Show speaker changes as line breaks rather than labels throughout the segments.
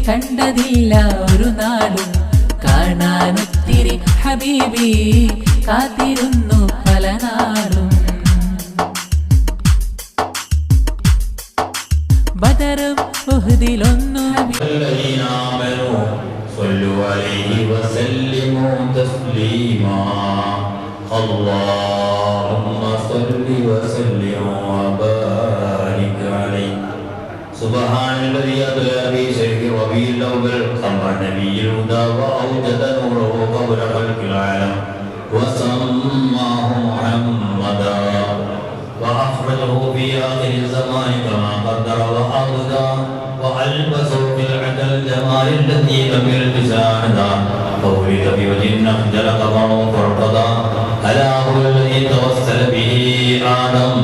കണ്ടതില്ല ഒരു നാളും. കാണാനൊത്തിരി ഹബീബി കാത്തിരുന്നു പല നാളും. ബദറും ഉഹ്ദിലൊന്നു
الذين آمنوا صلوا عليه وسلموا تسليما. اللهم صل وسلم وبارك عليه. سبحان الذي أطلع في شهر ربيع الأول قمر نبي الهدى وأوجد نوره قبل خلق العالم وسماه محمدا وأخرجه في آخر الزمان كما قدر وأرضى وألبسه خلعة الجمال التي لم يلبسها أحدا، فولد بوجه أخجل قمر فرقدا. ألا هو الذي توسل به آدم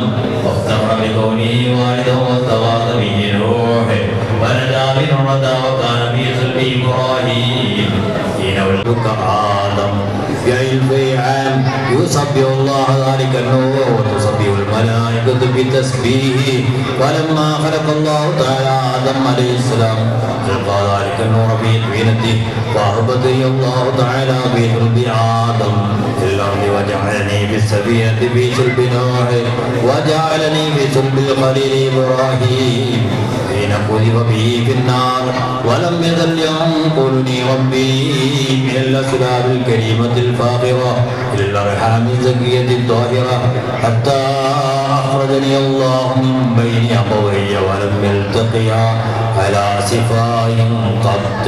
وافتخر بكونه والدا واستغاث به نوح ونجا من الردى وكان في صلب إبراهيم حين ولدك آدم بألف عام يسبح الله ذلك النور وتسبح الملائكة بتسبيحه. ولما خلق الله تعالى آدم عليه السلام ألقى ذلك النور في طينته، فأهبطني الله تعالى في صلب آدم في الأرض، وجعلني في السفينة في صلب نوح، وجعلني في صلب الخليل إبراهيم حين قذف به في النار. ولم يزل ينقلني ربي من الأسلاب الكريمة الفاخرة إلى الأرحام الزكية الطاهرة حتى أخرجني الله من بين أبوي ولم يلتقيا على سفاه قط.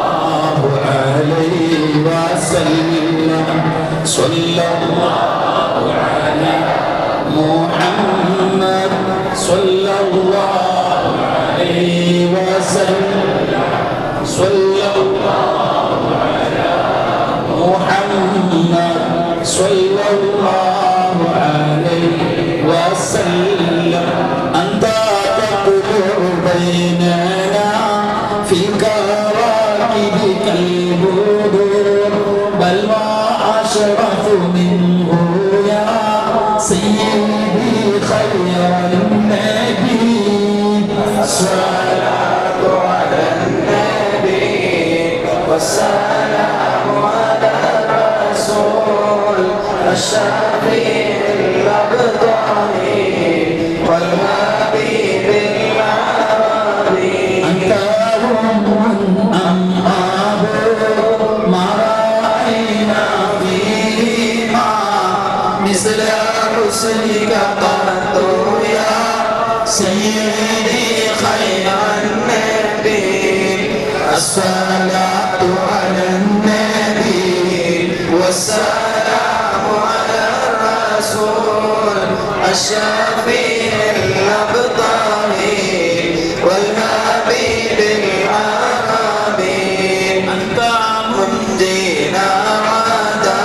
الله عليه وسلم، صلى الله على محمد، صلى الله عليه وسلم، صلى الله على محمد، صلى الله عليه وسلم. أنت تطلع بيننا في الكواكب كالبدور، بل وأشرف منه يا سيدي خير النبي. الصلاة على النبي والسلام على الرسول الشفيع الأبطال والحبيب العربي. أنت أم أم أبو ما رأينا فيهما مثل حسنك قط يا سيدي خير النبي. الصلاة على النبي والسلام على الرسول الشفيع الأبطال والحبيب العربي. أنت منجينا غدا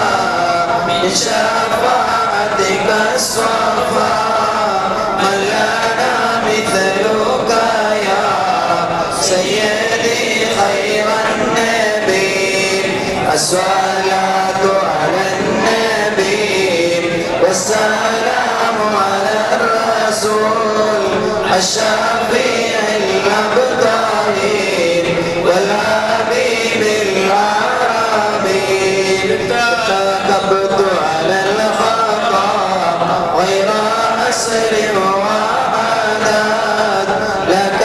من شفاعتك الصفا، من لنا مثلك يا سيدي خير النبي. الصلاة على النبي والسلام على الرسول الشفيع الأبطال والحبيب العربي. ارتكبت على الخطأ غير أسر وعداد، لك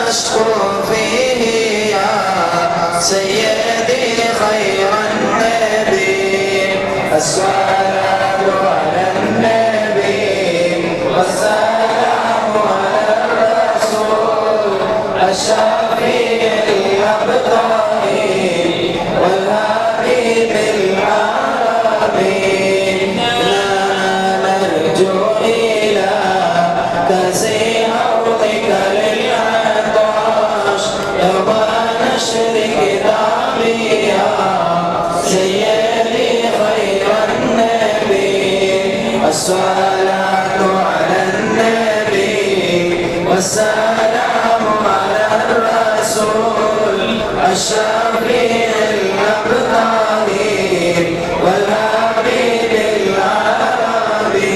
أشكو فيه يا سيدي خير النبي. الصلاة على النبي والسلام على الرسول الشفيع الأبطال والحبيب العربي. لا نرجو إلى كأس حوضك للعطش يوم نشر كتابي يا سيدي خير النبي. الصلاة على النبي والسلام على الرسول الشفيع الأبطال والحبيب العربي.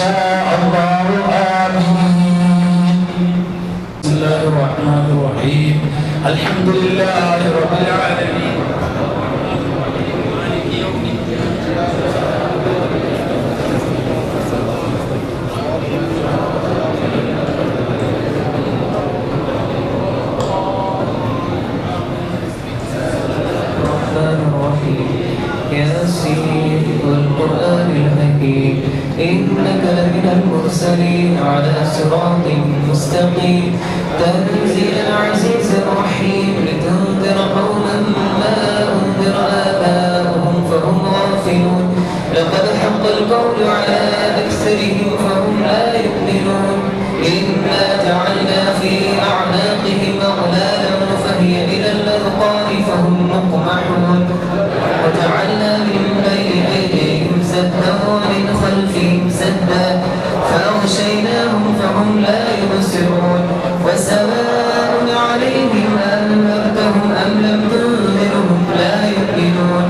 شاء الله آمين.
بسم الله الرحمن الرحيم. الحمد لله رب العالمين. مالك يوم الدين.
الرحمن الرحيم. ياسين والقرآن الحكيم. إنك لمن المرسلين على صراط مستقيم. تنزيل العزيز الرحيم. لتنذر قوما ما أنذر آباؤهم فهم غافلون. لقد حق القول على أكثرهم فهم لا يؤمنون. إنا جعلنا في أعناقهم أغلالا فهي إلى الأذقان فهم مقمحون. وجعلنا من بين أيديهم سدا ومن خلفهم سدا فأغشيناهم فهم لا يبصرون. وسواء عليهم أأنذرتهم أم لم تنذرهم لا يؤمنون.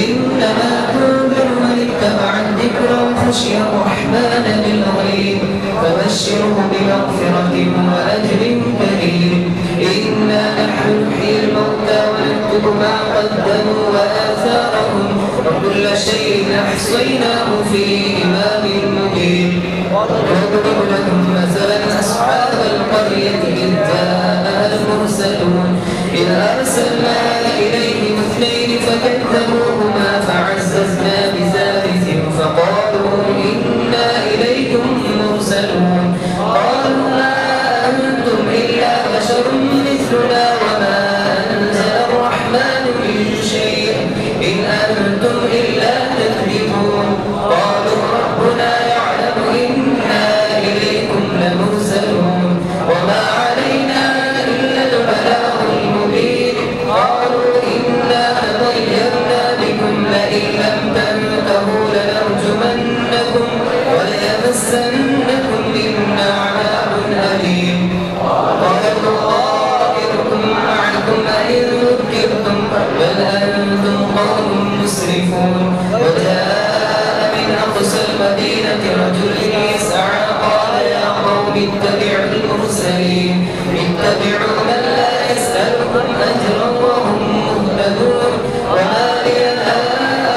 إنما تنذر من اتبع الذكر وخشي الرحمن بالغيب فبشره بمغفرة وأجر كريم. إنا نحن نحيي الموتى ونكتب ما قدموا وآثارهم وكل شيء أحصيناه في إمام مبين. واضرب لهم مثلا أصحاب القرية إذ جاءها المرسلون. إذ أرسلنا إليهم اثنين فكذبوهما فعززنا بثالث فقالوا إنا إليكم مرسلون. قالوا ما أنتم إلا بشر مثلنا وما أنزل الرحمن من شيء إن أنتم إلا تكذبون. قالوا ربنا يعلم إنا إليكم لمرسلون وما علينا إلا البلاغ المبين. قالوا إنا تطيرنا بكم لئن لم تنتهوا لنرجمنكم وليمسنكم منا عذاب أليم. قالوا طائركم معكم أئن ذكرتم بل أنتم قوم مسرفون. وجاء من أقصى المدينة رجل يسعى قال يا قوم اتبعوا المرسلين. اتبعوا من لا يسألكم أجرا وهم مهتدون. وما لي لا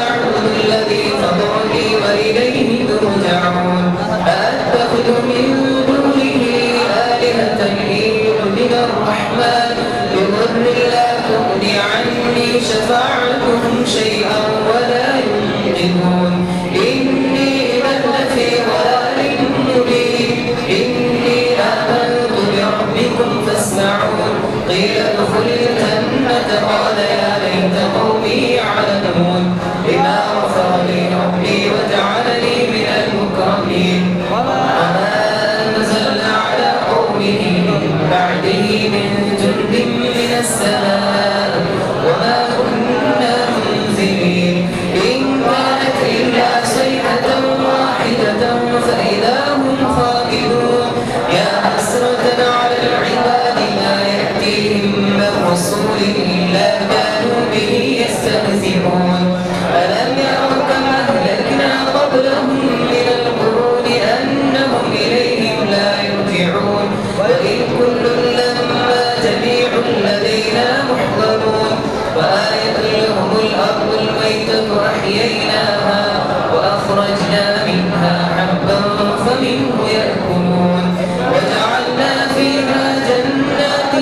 أعبد الذي فطرني وإليه ترجعون. أأتخذ من دونه آلهة إن يردنا الرحمن بضر لا تغن عني شفاعتهم شيئا ولا ينقذون. إني إذا لفي ضلال مبين. إني آمنت بربكم فاسمعون. قيل ادخل الجنة قال يا ليت قومي يعلمون بما غفر لي ربي وجعلني من المكرمين. وما أنزلنا على قومه من بعده من جند من السماء وما كنا منزلين. إن كانت إلا صيحة واحدة فإذا هم خالدون. يا حسرة على العباد ما يأتيهم من رسول إلا كانوا به يستهزئون. ألم يروا كم أهلكنا قبلهم من القرون أنهم إليهم لا يرجعون. وإن كل لما جميع لدينا محضرون. وآية لهم الأرض الميتة أحييناها وأخرجنا منها حبا فمنه يأكلون. وجعلنا فيها جنات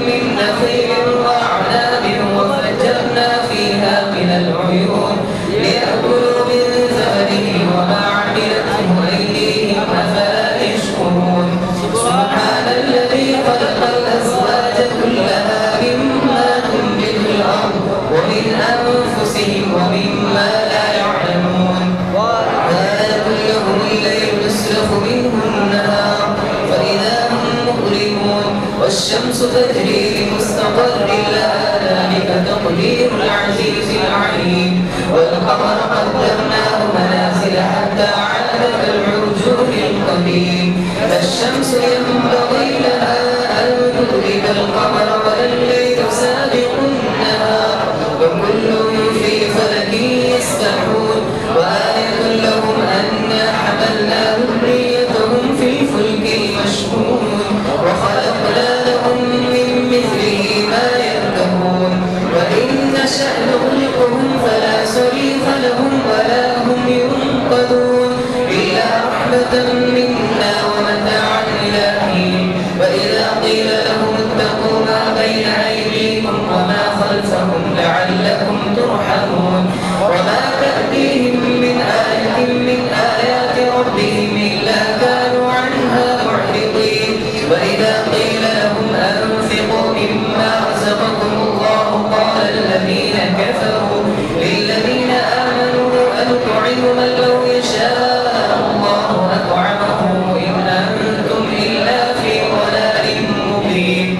من نخيل وأعناب وفجرنا فيها من العيون ليأكلوا من ثمره وما عملته أيديهم أفلا يشكرون. سبحان الذي خلق الأزواج كلها مما تنبت الأرض ومن أنفسهم ومما لا يعلمون. وآية لهم الليل نسلخ منه النهار فإذا هم مظلمون. والشمس تجري لمستقر لها ذلك تقدير العزيز العليم. والقمر قدرناه منازل حتى عاد كالعرجون القديم. لا الشمس ينبغي لها أن تدرك القمر ولا الليل سابق النهار. وكل في فلك يسبحون. وآية لهم أنا حملنا ذريتهم رحمة منا ومتاعا إلى حين. وإذا قيل لهم اتقوا ما بين أيديكم وما خلفكم لعلكم ترحمون. وما تأتيهم من آية من آيات ربهم إلا كانوا عنها معرضين. وإذا قيل لهم أنفقوا مما رزقكم الله قال الذين كفروا للذين آمنوا أنطعم من لو يشاء الله أطعمه إن أنتم إلا في ضلال مبين.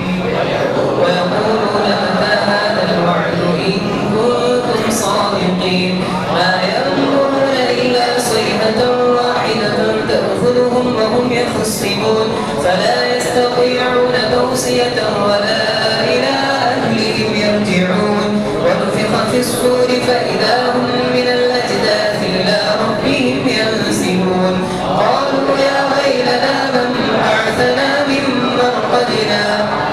ويقولون متى هذا الوعد إن كنتم صادقين. ما ينظرون إلا صيحة واحدة تأخذهم وهم يخصمون. فلا يستطيعون توصية ولا إلى أهلهم يرجعون. ونفخ في الصور فإذا هم من الأجداث إلى ربهم ينسلون. قالوا يا ويلنا من بعثنا من مرقدنا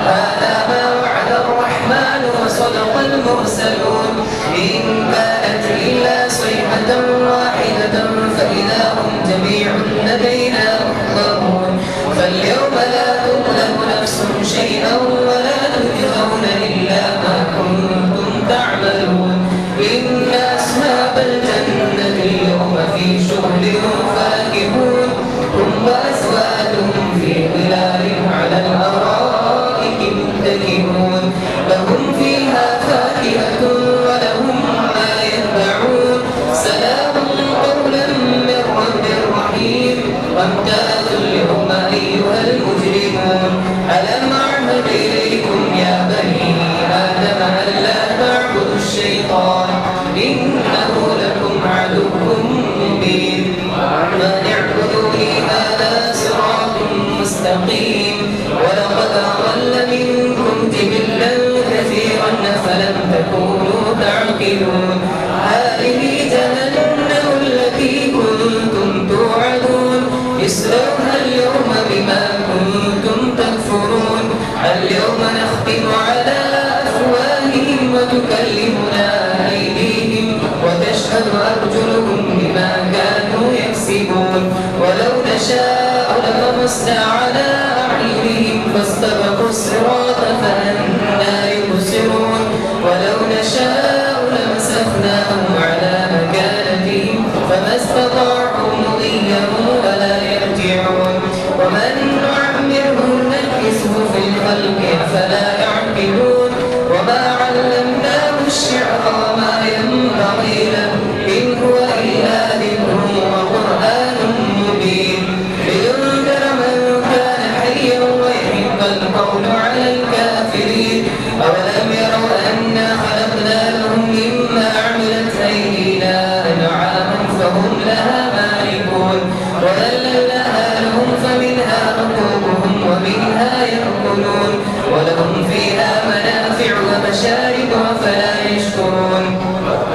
هذا ما وعد الرحمن وصدق المرسلون. إن كانت إلا صيحة واحدة فإذا هم جميع لدينا محضرون. فاليوم لا تظلم نفس شيئا ولا تجزون إلا ما كنتم تعملون. إن أصحاب الجنة اليوم في شغل فاكهون. هم وأزواجهم في ظلال على الأرائك متكئون. لهم فيها فاكهة ولهم ما يدعون. سلام قولا من رب رحيم. وامتازوا اليوم أيها المجرمون. ألم أعهد إليكم يا بني آدم ألا تعبدوا الشيطان إنه لكم عدو مبين. وأن اعبدوني هذا صراط مستقيم. ولقد أضل منكم جبلا كثيرا فلم تكونوا تعقلون. هذه جهنم التي كنتم توعدون. اصلوها اليوم بما كنتم تكفرون. اليوم نختم على أفواههم وتكلمنا أيديهم وتشهد أرجلهم بما كانوا يكسبون. ولو نشاء لطمسنا على أعينهم فاستبقوا الصراط فأنى يبصرون. ولو نشاء لمسخناهم على مكانتهم فما استطاعوا مضيا ولا يرجعون. ومن نعمره ننكسه في الخلق أفلا يعقلون. وما علمناه الشعر وما ينبغي له إن هو إلا ذكر وقرآن مبين. لينذر من كان حيا ويحق القول على الكافرين. أولم يروا أنا خلقنا لهم مما عملت أيدينا أنعاما فهم لها مالكون. وذللناها لهم فمنها ركوبهم ومنها يأكلون. ولهم فيها منافع ومشارب فلا يشكرون.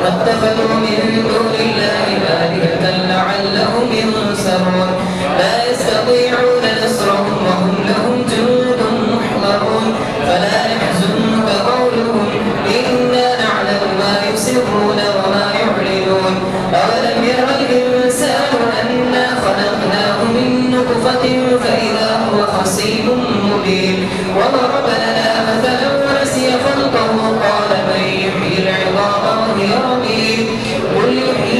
واتخذوا من دون الله آلهة لعلهم ينصرون. لا يستطيعون نصرهم وهم لهم جند محضرون. فلا يحزنك قولهم إنا نعلم ما يسرون وما يعلنون. أولم ير الإنسان أنا خلقناه من نطفة فإذا هو خصيم مبين. وضرب لنا مثلا ونسي خلقه قال من يحيي العظام وهي رميم. قل يحييها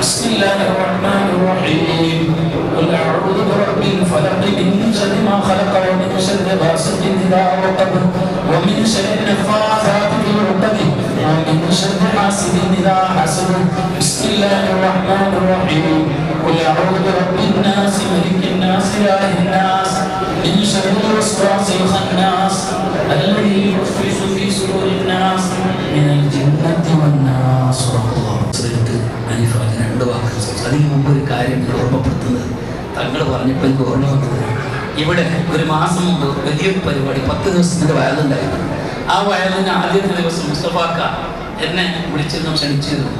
بسم الله الرحمن الرحيم. قل أعوذ برب الفلق من شر ما خلق ومن شر غاسق إذا وقب ومن شر النفاثات في العقد ومن شر حاسد إذا حسد. بسم الله الرحمن الرحيم. قل أعوذ برب الناس ملك الناس إله الناس من شر الوسواس الخناس الذي يوسوس في صدور الناس من الجنة والناس. രണ്ട് വാക്ക് അതിനു മുമ്പ് ഒരു കാര്യം ഓർമ്മപ്പെടുത്തുന്നത്, തങ്ങൾ പറഞ്ഞപ്പോൾ എനിക്ക് ഓർമ്മ വന്നത്, ഇവിടെ ഒരു മാസം മുമ്പ് വലിയൊരു പരിപാടി 10 ദിവസത്തിൻ്റെ വയലുണ്ടായിരുന്നു. ആ വയലിന് ആദ്യത്തെ ദിവസം മുസ്തഫാക്ക എന്നെ വിളിച്ചിരുന്നു, ക്ഷണിച്ചിരുന്നു.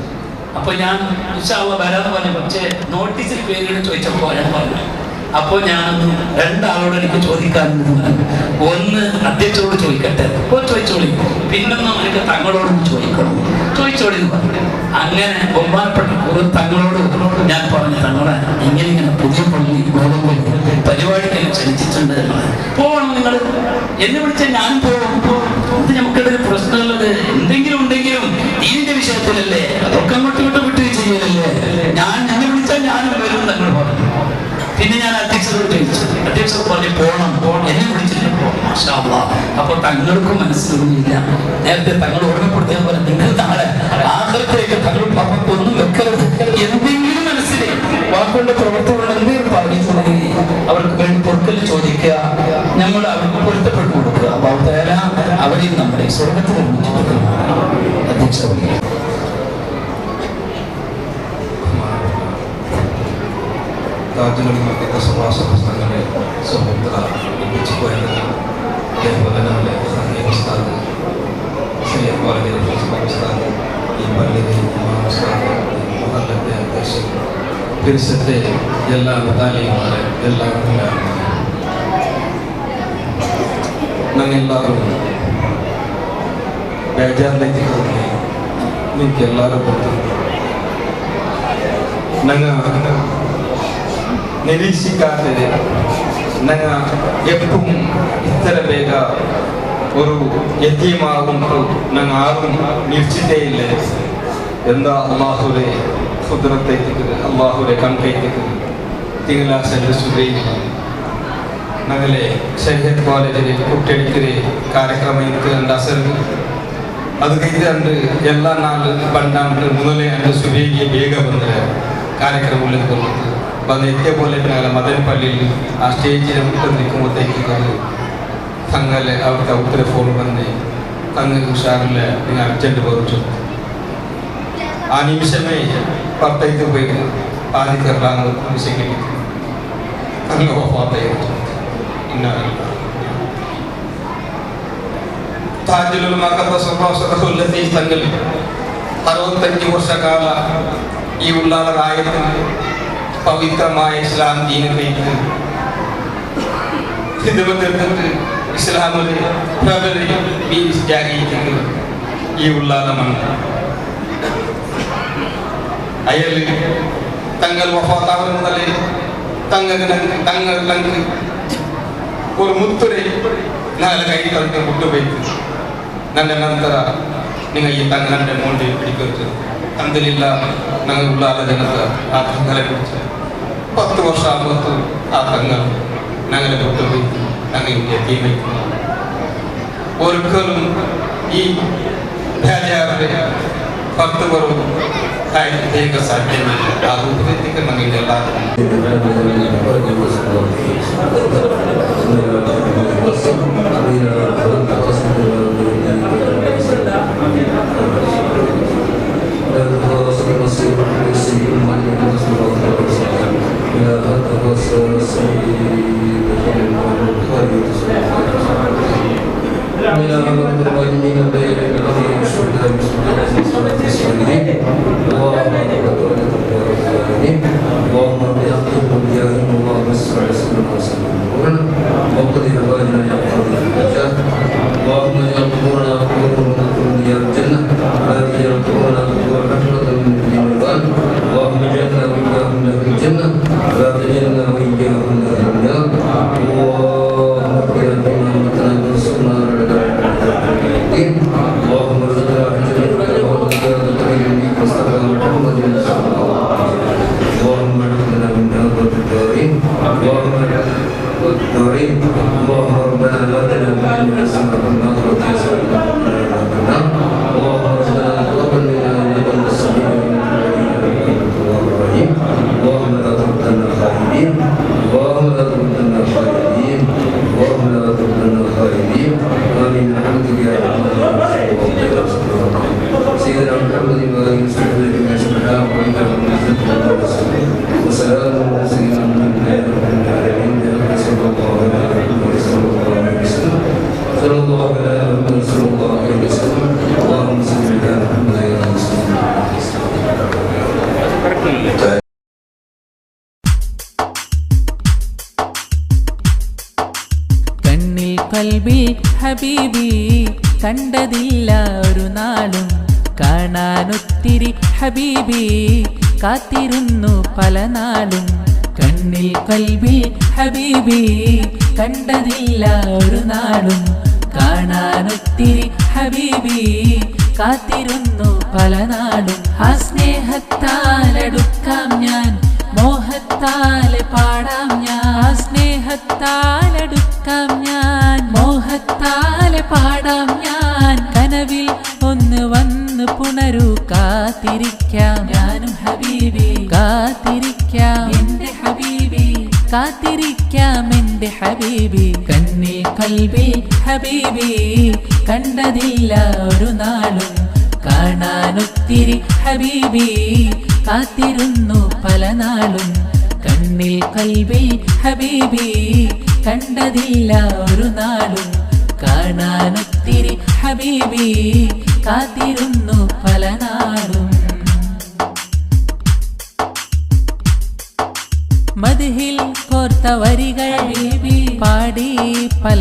അപ്പോൾ ഞാൻ ഇൻഷാ അല്ലാഹ് വരാമെന്ന് പറഞ്ഞു. പക്ഷേ നോട്ടീസിൽ പേരുകൾ ചോദിച്ചപ്പോൾ ഞാൻ പറഞ്ഞു. അപ്പോൾ ഞാനൊന്ന് രണ്ടാളോട് എനിക്ക് ചോദിക്കാനുണ്ട്. ഒന്ന് അധ്യക്ഷരോട് ചോദിക്കട്ടെ, അപ്പോൾ ചോദിച്ചോളി. പിന്നൊന്നും എനിക്ക് തങ്ങളോടും ചോദിക്കണം, ചോദിച്ചോളി എന്ന് പറഞ്ഞു. അങ്ങനെ ബഹുമാനപ്പെട്ട ഒരു തങ്ങളോട് ഞാൻ പറഞ്ഞു, തങ്ങളെ ഇങ്ങനെ ഇങ്ങനെ പുതിയ പള്ളി ഗോതമ്പ് പരിപാടിക്ക് എന്നെ ക്ഷണിച്ചിട്ടുണ്ട്, പോകണം നിങ്ങൾ എന്നെ വിളിച്ചാൽ ഞാനും പോകും. ഇത് നമുക്കിടയിൽ പ്രശ്നമുള്ളത് എന്തെങ്കിലും ഉണ്ടെങ്കിലും ഇതിന്റെ വിഷയത്തിലല്ലേ, അതൊക്കെ അങ്ങോട്ടും ഇങ്ങോട്ടും വിട്ടു ചെയ്യലല്ലേ, ഞാൻ എന്നെ വിളിച്ചാൽ ഞാനും വരും തങ്ങൾ പറഞ്ഞു. പിന്നെ ഞാൻ അധ്യക്ഷരോട് ചോദിച്ചു. അധ്യക്ഷർ പറഞ്ഞു പോകണം, എന്നെ വിളിച്ചിട്ട് പോകണം. മാഷാ അല്ലാഹ്. അപ്പൊ തങ്ങൾക്കും മനസ്സിലൊന്നുമില്ല. നേരത്തെ തങ്ങൾ ഓർമ്മപ്പെടുത്തിയ പോലെ നിങ്ങൾ നാളെ ആഖിറത്തിലേക്ക് തങ്ങൾ ഒന്നും വെക്കരുത്. എന്തെങ്കിലും മനസ്സിലെ വാക്കുകൊണ്ട് പ്രവർത്തിക്കൊണ്ട് എന്തെങ്കിലും പറഞ്ഞിട്ടുണ്ടെങ്കിൽ അവർക്ക് വേണ്ടി പൊറുക്കൽ ചോദിക്കുക, നമ്മൾ അവർക്ക് പൊരുത്തപ്പെട്ടു കൊടുക്കുക. അല്ലാഹു തആല അവരെയും നമ്മുടെ സ്വർഗത്തിൽ ഒരുമിച്ച് കൊടുക്കുക. അധ്യക്ഷ
തങ്ങളെ സുഹൃത്തുക്ക ലഭിച്ചുപോയത്, അതേപോലെ നമ്മുടെ സഹീർ ഉസ്താദ്, സയ്യദ് കോളേജിലെ പ്രിൻസിപ്പൽ ഉസ്താദ്, ഈ പള്ളിയിലെ ഇമാം ഉസ്താദ്, മഹല്ലത്തെ അധ്യക്ഷൻ, പരിസരത്തെ എല്ലാ മുതാലിമാരെ, എല്ലാ ഞങ്ങളെല്ലാവരും ಬೇಜಾರ್ಲೈತಿ ನಿಂಗೆ ಎಲ್ಲರೂ ಗೊತ್ತು. ನಂಗೆ ನಿರೀಕ್ಷಿക്കാത്തത് ನಂಗೆ എപ്പും ഇത്ര ಬೇಗ ഒരു യത്തീമാകുമ്പോൾ ನಂಗೆ ആരും നിരീക്ഷിച്ചേ ഇല്ല. എന്താ അള്ളാഹുരെ കുതിരത്തേക്ക് അള്ളാഹുരെ കൺകൈത്തേക്ക് തിങ്കളാഴ്ച സുബൈ ഞങ്ങളെ ഷരീഅത്ത് കോളേജിൽ കുട്ടികൾക്ക് ಕಾರ್ಯಕ್ರಮ ಇತ್ತು ಅಂದ ಅಸರು ಅದಕ್ಕೆ ಅಂದು ಎಲ್ಲ ನಾಳು ಬಂಡಾಂಡು ಮೊದಲೇ ಅಂದು ಸುಬೇಗೆ ಬೇಗ ಬಂದರೆ ಕಾರ್ಯಕ್ರಮ ಉಳಿದುಕೊಳ್ಳುತ್ತೆ ಬಂದು ಎತ್ತೆ പോലെ ഞങ്ങളെ മദനപ്പള്ളിയിൽ ആ സ്റ്റേജിൽ മുട്ട നിൽക്കുമ്പോഴത്തേക്ക് തങ്ങളെ അവിടുത്തെ ഉത്തര ഫോൺ വന്ന് തങ്ങൾക്ക് ഉഷാറില്ല, നിങ്ങൾ അർജൻറ്റ് പറഞ്ഞു. ആ നിമിഷമേ പുറത്തേക്ക് പോയി ആദ്യത്തെ നിമിഷം കിട്ടി തങ്ങ വഫാത്തായിരുന്നു. താജുൽ തങ്ങൾ 65 വർഷകാല ഈ ഉള്ളാള രായത്തിൽ പവിത്രമായ ഇസ്ലാം ദീനിലേക്ക് ഹിദ്മത്തെടുത്തിട്ട് ഇസ്ലാമിലെ പ്രബല ജാഗിക്കുന്നത് ഈ ഉള്ളാള മണ്ണ്. അയൽ തങ്ങൾ വഫാത്താവുന്ന മുതലേ തങ്ങൾ തങ്ങൾ തങ്ങൾ ഒരു മുത്തുരെ ನಾಳೆ ಕೈ ತಂದು ಮುಟ್ಟಬೇಕು. ನನ್ನ ನಂತರ നിങ്ങൾ ಈ ತಂಗ ನನ್ನ ಮೋಂಡಿ പിടിക്കരുത് ತಂದಲಿಲ್ಲ. ನಂಗೆ ಉಳ್ಳಾಲ ಜನത ಆ ತಂಗಲೆ പിടിച്ചു 10 ವರ್ಷ ಆಗುತ್ತು ಆ ತಂಗ ഞങ്ങളെ വിട്ടുപോയി. ഞങ്ങൾ എത്തിവയ്ക്കുന്നു ഒരിക്കലും ഈ ಬೇಜಾರದೆ ಹೊರತು ಬರುವ ಬೇಗ ಸಾಧ್ಯವಿಲ್ಲ. ಆ ರೂಪಕ್ಕೆ ನಮಗೆಲ್ಲ
اللهم ارزقنا حجة الناس اللهم ربنا تقبل منا انك انت السميع الرحيم. اللهم لا تردنا خائبين، اللهم لا تردنا خائبين، اللهم لا تردنا خائبين. امين. الحمد لله رب العالمين. سيدنا محمد وآله وصحبه أجمعين. سبحان ربك رب العزة عما يصفون وسلام على المرسلين والحمد لله رب العالمين. صلى الله على محمد صلى الله عليه وسلم. صلى الله على محمد صلى الله عليه وسلم. اللهم صل على محمد وعلى آله وصحبه.
കണ്ണിൽ കൽബിൽ ഹബീബി കണ്ടതില്ല ഒരു നാളും, കാണാനൊത്തിരി ഹബീബി കാത്തിരുന്നു പല നാളും. കണ്ണിൽ കൽബിൽ ഹബീബി കണ്ടതില്ല ഒരു നാളും, കാണാനൊത്തിരി ഹബീബി കാത്തിരുന്നു പല നാളും. ആ സ്നേഹത്താലടുക്കാം ഞാൻ, മോഹത്താലെ പാടാം ഞാൻ. ആ സ്നേഹത്താലടുക്കാം ഞാൻ, മോഹത്താലെ പാടാം ഞാൻ. കനവിൽ ഒന്ന് വന്ന് പുണരൂ, കാത്തിരിക്കാം ഞാനും ഹബീബി, കാത്തിരിക്കാം എന്റെ ഹബീബി, കാത്തിരിക്കാം എന്റെ ഹബീബി. കണ്ണിൽ കൽബിൽ ഹബീബി കണ്ടതില്ല ഒരു നാളും, കാണാനൊത്തിരി ഹബീബി കാത്തിരുന്നു പല നാളും. കണ്ണിൽ കൽബിൽ ഹബീബി കണ്ടതില്ല ഒരു നാളും, കാണാനൊത്തിരി ഹബീബി കാത്തിരുന്നു പല നാളും. മദ്ഹിൽ കോർത്ത വരികൾ പാടി പല